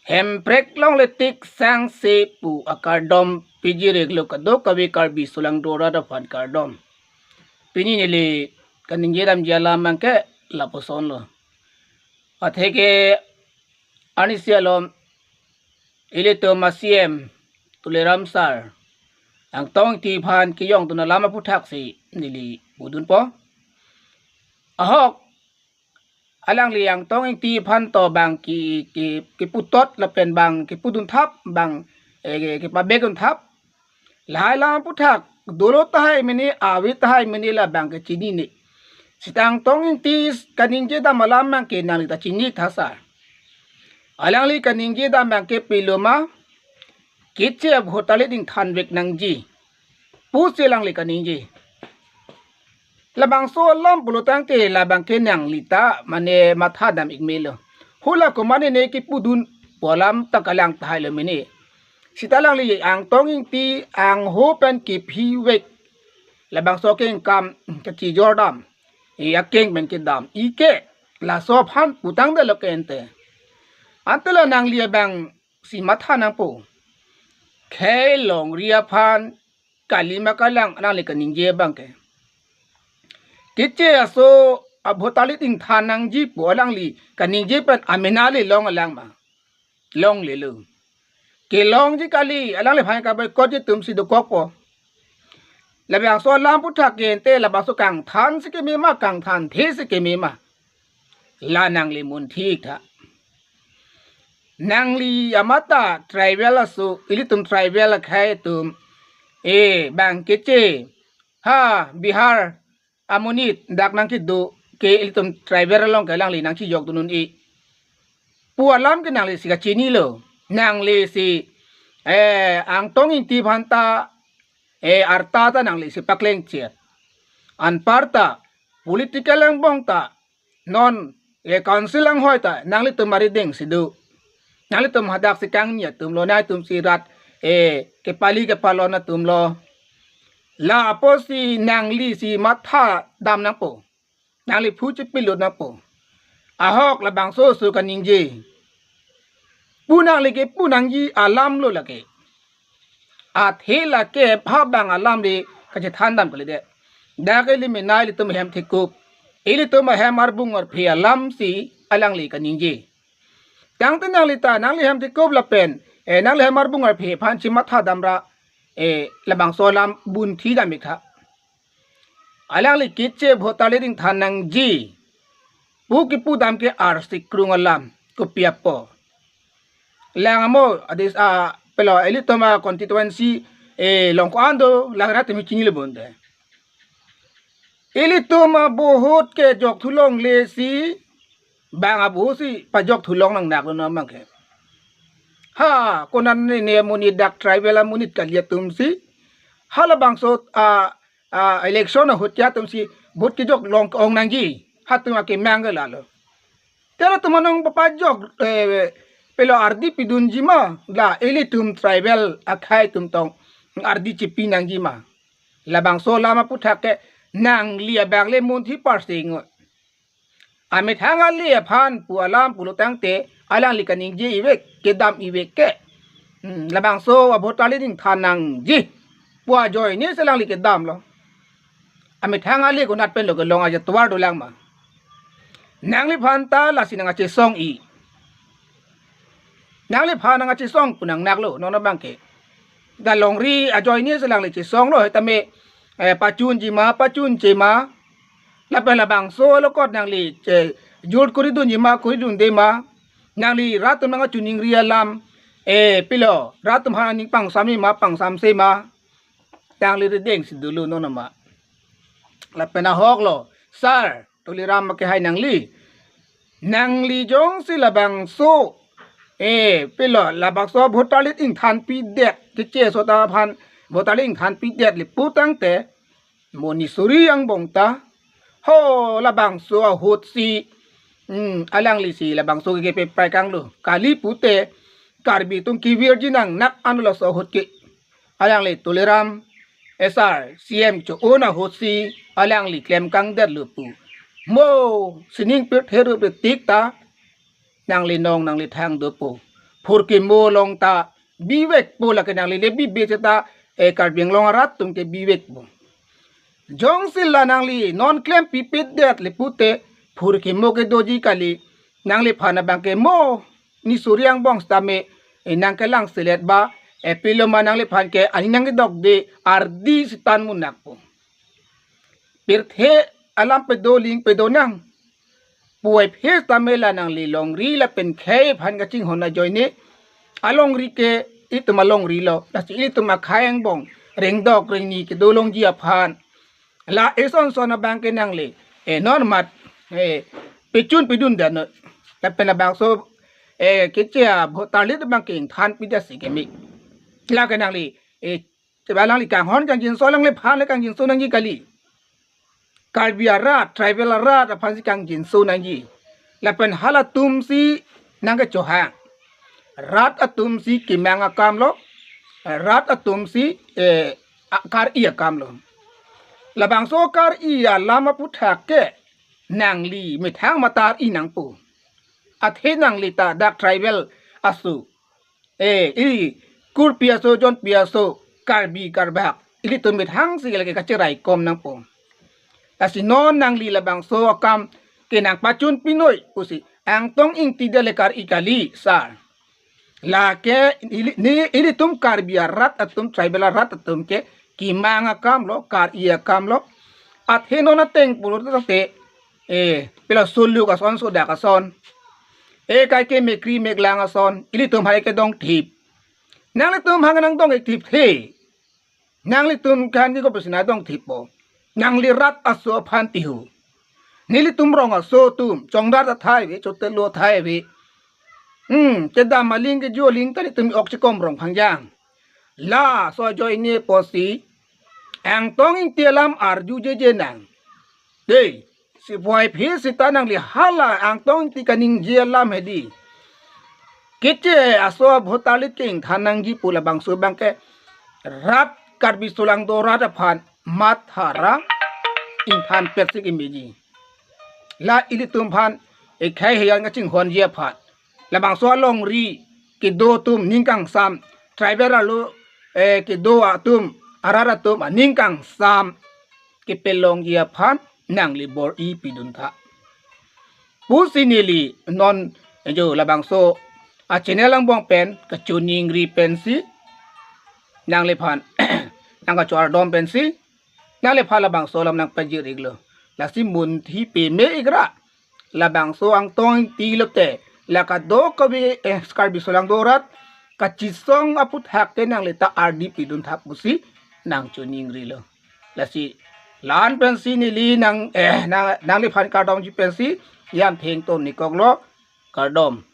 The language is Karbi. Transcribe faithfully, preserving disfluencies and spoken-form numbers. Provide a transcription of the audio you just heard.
Hemprek longle tik sangse pu akardom piji rek lo kadokave Karbi solangdo rat aphan kardom. Pini neli kaningje damji alam abangke lapuson lo. Atheke arnisi alom ilitum a-C M Tuliram sir Angtong Ingti aphan kejongdun alam aputhak si neli pudunpo. Ahok, alangli Angtong Ingti aphan to bang ki, ki, kiputot lapen bang kipudun thap, bang, eh, kipabekdun thap. Lahai alam aputhak, dolo tahai mene, ave tahai mene, labang ke chinine. Sita Angtong Ingti kaningje dam alam abangke nangli ta chini tha sir. Alangli kaningje dam abangke pilo ma, keche abhot alit ingthan vek nangji pusi alangli kaningje. Labangso alam pulo tangte labangke nangli ta mane matha dam ik melo. Hula komatne ne kipudun pu alam ta kalang tahai lo mene. Sita alangli Angtong Ingti angho pen kephi vek, labangso akengkam kachijor dam, e akeng pen kedam ik ke, laso aphan putangdetlo ke ante. Ante la nangli abang si matha nangpo. Khei longri aphan kali ma kalang alangli kaningje abangke. Keche aso abhot alit ingthan nangji pu alangli kaningje pen amena le long alang ma? Longlelo. Kelongji kali, alangliphan kaboikotji atum si dokokpo. Labangso alam aputhak ke ante labangso kangthan si keme ma, kangthanthe si keme ma? La nangli munthi ik tha. Nangli amata tribal aso, ilitum tribal akhei atum, e bang keche, ha Bihar amonit dak nangkedo ke ilitum tribal along ke alangli nangchijokdun un-e pu alam ke nangli si kachinilo. Nangli si, eh, Angtong Ingti aphan ta, eh, arta ta nangli si pakleng chet. Anparta political angbong ta non, eh, council anghoi ta nanglitum arideng si do. Nanglitum hadak si kangni atum lo, nangtum si rat, eh, kepali kepalon atum lo. La apotsi nangli si matha dam nangpo. Nangli phu chipilut nangpo. Ahok labangso aso kaningje pu nangli kepu nangji alam lo lake. Athe lake pha bang alam le kachethan dam kalidet. Dak ili mena ilitum ahem thekup, ilitum ahem arbung arphe alam si alangli kaningje. Tangte nangli ta, nangli hem thekup lapen, eh, nangli hem arbung arphe aphan si matha damra, eh, labangso alam bunthi dam ik tha. Alangli keche abhot alit ingthan nangji pu kipu dam ke arsik krung alam, kopi apot? Lang amo adis a pelo ilitum a constituency, eh, long ko-an do, lang ra tumi chinilo bonde. Ilitum abhot kejok thu longle si bang abhot si pajok thu long nangnak lo non abangke. Ha, konat ne ne amonit dak tribal amonit kali atum si, ha labangso a, a, election ahut ke atum si vote kejok long ong nangji, ha atum akemang ke lalo. Te latum anong papajok, eh, pelo ardi pidunji ma, la ilitum tribal akhei atum tong ardi chipi nangji ma? Labangso alam aputhak ke nangli abang le munthi parsing oi. Amethang ale aphan pu alam pulo tangte alangli kaningje ik vek, kedam ik vek ke. Hmm, labangso abhot alit ingthan nangji pu ajoine si alangli kedam lo. Amethang ale konat pen lo kelong aja tovar dolang ma? Nangliphan ta lasi nangkachesong ik. Nangliphan nangkachesong pu nangnak lo non abangke. Dak longri ajoine si alangli chesong lo, hetame, eh, pachunji ma, pachunche ma. Lapen labangso alokot nangli che jut koridunji ma, koridunde ma? Nangli rat atum nangkachiningri alam, eh, pilo, rat atum aphan aning pangsam ik ma, pangsamse ma? Nangli rideng si dolo non ma? Lapen ahok lo, sir, Tuliram akehai nangli. Nangli jongsi labangso, eh, pilo, labangso abhot alit ingthan pidet, keche aso ta aphan abhot alit ingthan pidet le pu tangte, mo ni suri angbong ta, ho, labangso ahut si, hmm, alangli si labangso ke kepe prai kanglo. Kali pute, Karbi atum kevirji nangnak anlo laso ahut ke. Alangli Tuliram, eh, sir, C M cho-un ahut si alangli klem kangdetlo pu mo sining pirthe rup tik ta nangli nong nangli thang dopo. phurkimo along ta bivekpo, lake nangli le bibe seta, eh, Karbi Anglong arat atum ke bivekpo. Jongsi la nangli non klem pipit det le pute phurkimo ke doji kali, nangliphan abang ke mo ni suri angbong sitame, eh, nangkelang selet ba, eh, piloma nangliphan ke ani nangkedokde ardi sitan munakpo. Pirthe alam pedo ling pedo nang. Puvoiphit tame la nangli longri lapen khei aphan kachinghon ajoine alongri ke itum alongri lo. Lasi itum akhei angbong rengdok rengni kedo longji aphan la eson son abang ke nangli, eh, non mat, eh, pechun pedun dan. Lapen labangso, eh, keche a-voter list abang ke ingthan pidasi keme. Lake nangli, eh, Seba alangli kanghon kangjinso, alangliphan le kangjinso nangji kali. Karbi arat, tribal arat aphansi kangjinso nangji. Lapen halatumsi nangkechohang. Rat atumsi kemang akam lo. Rat atumsi, eh, a-, kar-i akam lo. Labangso kar-i alam aputhak ke nangli methang matar-i nangpo. Athe nangli ta dak tribal aso, eh, ili kurpi aso, jonpi aso, Karbi Karbak, ilitum methangsi lake kacheraikom nangpo. Lasi non nangli labangso akam ke nangpachun pinoi pusi Angtong Ingti dale kar-i kali, sir. Lake ili, ne, ilitum Karbi arat atum, tribal arat atum ke kemang akam lo, kar-i akam lo. Athe non ateng pulo tangte, eh, pilo suluk ason, sodak ason, eh, kaike mekri meklang ason, ilitum hai kedongthip. Nanglitum hang nangdong-ik thipthe. Nanglitum kan ke kopi si nangdongthippo? Nangli rat aso aphan tihu. Nelitum rong aso atum, chongdat athai ave, chotelo athai ave. Hmm, kedam aling keju aling ta nelitum ok chikom rong phangjang. Laso ajoine pusi Angtong Ingti alam arjujeje nang. Dei, si puvoiphit seta nangli hala Angtong Ingti kaningje alam hedi. Keche aso a-voter list ke ingthan nangji pu labangso abang ke rat Karbi solangdo rat aphan mathara ingthan petsi kemeji. La ilitum aphan ekhei heyan kachinghonji aphan. Labangso alongri kedo atum aning kangsam, tribal arlo, eh, kedo atum, arat atum aning kangsam kepelongji aphan nangli bor-i piduntha pusi neli non jo labangso a-channel angbong pen kachiningri pensi nangliphan nangkachardom pensi nangliphan labangso alam nangpajir-iklo. Lasi munthi peme-ik ra. Labangso Angtong Ingti lote la kadokave, eh, Karbi solangdo rat kachisong aputhak ke nangli ta ardi piduntha pusi nangchiningrilo. Lasi la-an pensi neli nang, eh, nang, nangliphan kardomji pensi yam thengton-ikoklo, kardom.